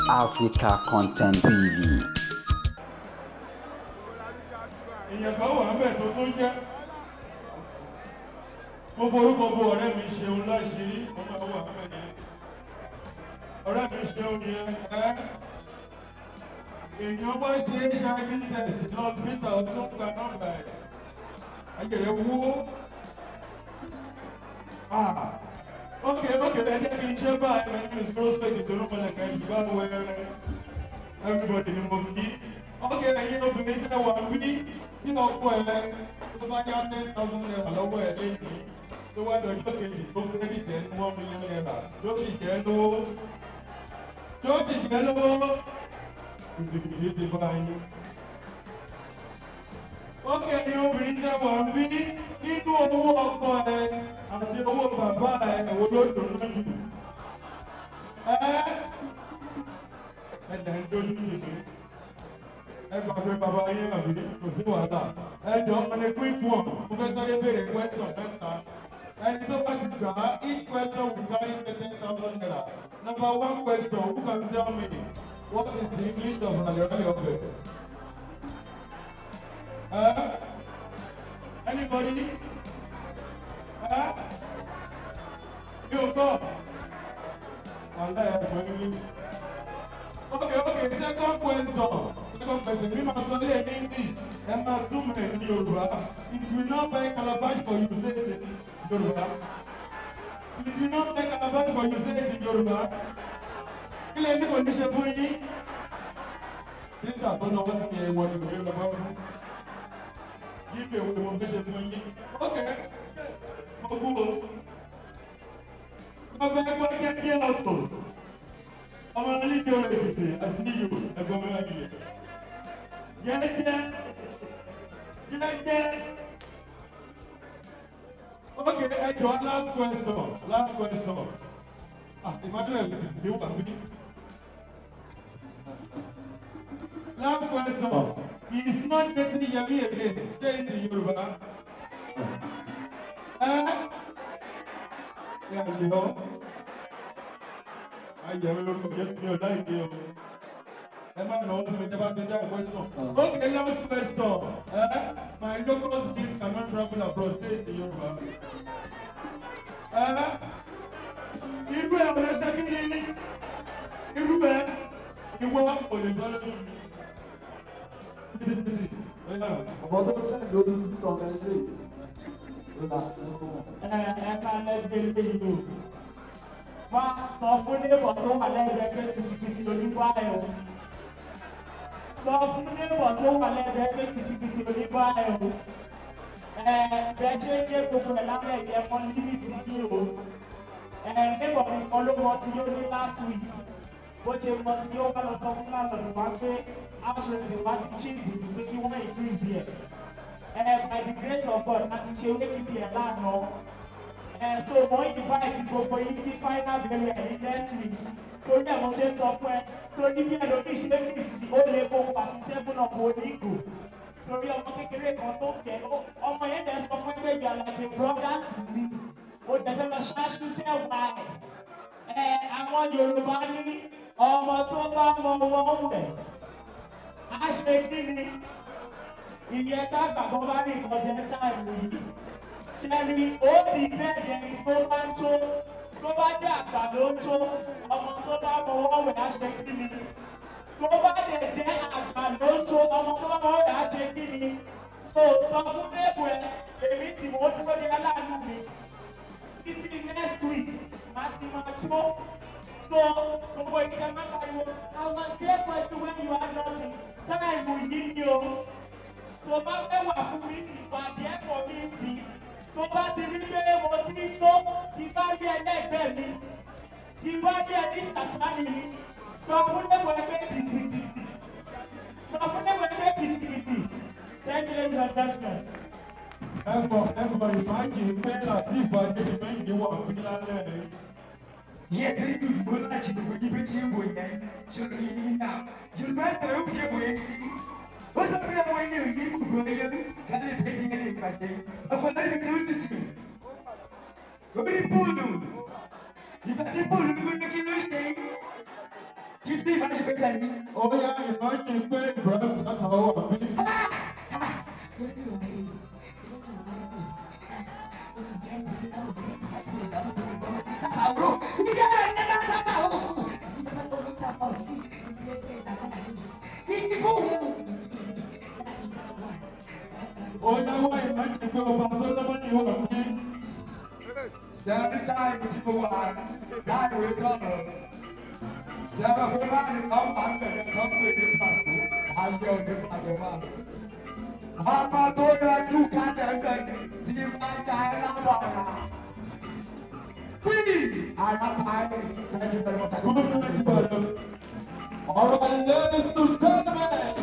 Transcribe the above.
Africa Content TV. Èèyàn kan wà ńbẹ̀ tó tún jẹ́ mo forúkọ bo ọ̀rẹ́ mi ṣeun láṣìírí. Mo máa wà ńbẹ̀ yẹn. Ọ̀rẹ́ mi ṣeun yẹn ẹ́, èèyàn bá ṣe HIV test lọ́sibítà, ó tún gba nọ́mbà ẹ̀, ayé rẹ̀ wó. Ah, okay, ẹ jẹ́ kí n ṣe báyìí. My name is Prospect Ìtòlúmọ̀lẹ̀kẹ́ ìgbà wẹ́rẹ́. Everybody ni mo kí. Okay, ẹ̀yin obìnrin tẹ́ wà bí, tí ọkọ ẹ tó bá yá ₦10,000 lọ́wọ́ ẹ lẹ́yìn, tó wá dọjọ́ kejì tó credit ẹ ní ₦1 million, tó sì jẹ́ lówó, tó sì jẹ́ lówó, kìtìkìtì ti bá yín. Okay, ẹ̀yin obìnrin tẹ́ wà bí, nínú owó ọkọ ẹ àti owó bàbá ẹ, èwo ló dùn lójú ẹ? Ẹ dẹ̀ ń dójú tì mí. Ẹ gbà pé bàbá yín, àbí kò sí wàhálà. Ẹ jọ, on a quick one, mo fẹ́ sáré béèrè question mẹ́ta. Ẹni tó bá ti gbà á, each question will carry ₦10,000. Number one question: who can tell me what is the English of Raleigh ọbẹ̀? Anybody? Yóò gbọ́ wàhálà ẹ̀ gbọ́ English. Okay, second question. Second question. Mi máa sọ lé ní English, ẹ máa túmọ̀ ẹ̀ ní Yorùbá. It will not buy calabash for you, say it in Yorùbá. It will not buy calabash for you, say it in Yorùbá. Kí lè ní kò ní ṣe fún yín? Títà tó náwó sí mi, ẹ̀wọ̀n ni kò ní lọ́gbọ́n fún. Give away mo fẹ́ ṣe fún yín. Okay, mo kú o. Mo fẹ́ gbọ́ jẹ́jẹ́ autos. Ọmọ oníjó Èkìtì, I see you, ẹ̀gbọ́n mi láyé. Jẹ́jẹ́, jẹ́jẹ́. Okay, ẹ jọ̀ọ́, last question, last question. Ah, Emmanuel Èkìtì tí wà bí. Last question. He is not dating Yemi again. Say it in Yoruba. Ẹ yọ. Ayẹ̀ mi lórúkọ Jésù, mi ò láì dé o. Ẹ má nà ó sí mi tẹ́ bá ti dá question. Okay, last question. Eh? My locust beans cannot travel abroad. Say it in Yoruba. Eh? Irú ẹ̀ ọ̀rẹ́ ṣe kí ni? Irú ẹ̀ ìwọ kò lè tọ́ lójú mi. Pìtìpìtì, ó yára. Ọ̀bọ̀ tó trend lórí TikTok ẹ̀ lè ló dà lẹ́kọ̀ọ́ mọ̀. Ẹ ẹ ká lẹ́gbẹ̀ẹ́ léyìí o. Wá sọ fún neighbor tó wà lẹ́gbẹ̀ẹ́ pé kìtìkìtì oníbà ẹ̀ o. Sọ fún neighbor tó wà lẹ́gbẹ̀ẹ́ pé kìtìkìtì oníbà ẹ̀ o. Ẹ bẹ́ẹ̀ ṣe ń gé gbogbo ẹ̀ lálẹ́ yẹ mọ́ limit yìí o. Ẹ neighbor mi kan ló mọ tí yóò ní last week. Bó ṣe mọ tí yóò wá lọ sọ fún landlord wá pé house rent wa ti cheap jù, pé kí wọ́n increase ẹ̀. Ẹ by the grace of God, láti ṣe wake ẹ̀ lánàá. Ẹ so mo invite gbogbo yín sí final burial ní next week. Torí ẹ̀ mo ṣe sọ fún ẹ, torí bí ẹlòmíì ṣe ń mì sí, ó lè kó àti seven up onígò, torí ọmọ kékeré kan tó kẹ ọmọ yẹn dẹ̀ sọ fún ẹ pé you are like a brother to me, ó dẹ̀ fẹ́ lọ ṣáṣú sẹ́wà ẹ̀. Ẹ àwọn Yorùbá ní ọmọ tó bá mọ wọn wẹ̀ á ṣe kí ni ìyẹn tá àgbàgbọ́ bá ní ìkọjẹ́ time yìí ṣẹ́ni ó di bẹ́ẹ̀. Ẹni tó bá ń tó, tó bá jẹ́ àgbà ló ń tó, ọmọ tó bá mọwọ́ wẹ̀ á ṣe kí ni? Tó bá dẹ̀ jẹ́ àgbà ló ń tó, ọmọ tó bá mọwọ́ wẹ̀ á ṣe kí ni? So sọ fún neighbor ẹ, èmi tí mo dúró de aláàánú mi títí next week, màá ti máa tó. So gbogbo ìjẹ máa pariwo, "I was there for you when you had nothing." Time yìí ni o. Tó bá fẹ́ wà fún mi, ti pàdé ẹ̀fọ́ mi sí. Tó bá ti rí pé mo ti ń tó, ti bá rí ẹlẹ́gbẹ̀ẹ́ mi, ti bá rí ẹni sàkánì mi, sọ fún neighbor ẹgbẹ́ kìtìkìtì, sọ fún neighbor ẹgbẹ́ kìtìkìtì. Thank you, ladies and gentlemen. Ẹ̀kọ́ imagine pé Lateef Adédìméjì wà bí lálẹ́ yìí. Yeah, very good. Mo like ìbò yìí tí ìbò yẹn ṣòro yìí náà. Yorùbá sọ̀rọ̀ ó fi ìbò yẹn sí. Ó sọ pé àwọn ènìyàn ní gbogbo ẹyẹ láti fẹ́ di ẹni ìpàdé. Ọ̀pọ̀ lórí mi tó tutù. Orí pool. Ìgbà tí pool gbóná, kí ló ṣe? Kí tí ìbá ṣe pé tẹ̀lé. Ó yá, imagine pé Ibrahim Chatta wà bí. Ó yá, wá imagine pé ọba Solomoni wà bí. Sẹ́rí táìmù tí mo wà láìwé tọ̀rọ̀. Sẹ́rí pé báyìí kan wà bẹ̀rẹ̀ tó ń pè ní pàṣẹ. Ayé òde pàdé máa. Ọmọ tó yọjú kálẹ̀ bẹ̀rẹ̀ tí máa ń ja ẹ lábàrà. Wíì! Àràpá ẹ̀. Thank you very much. Good night, madam. All right, ladies and gentlemen.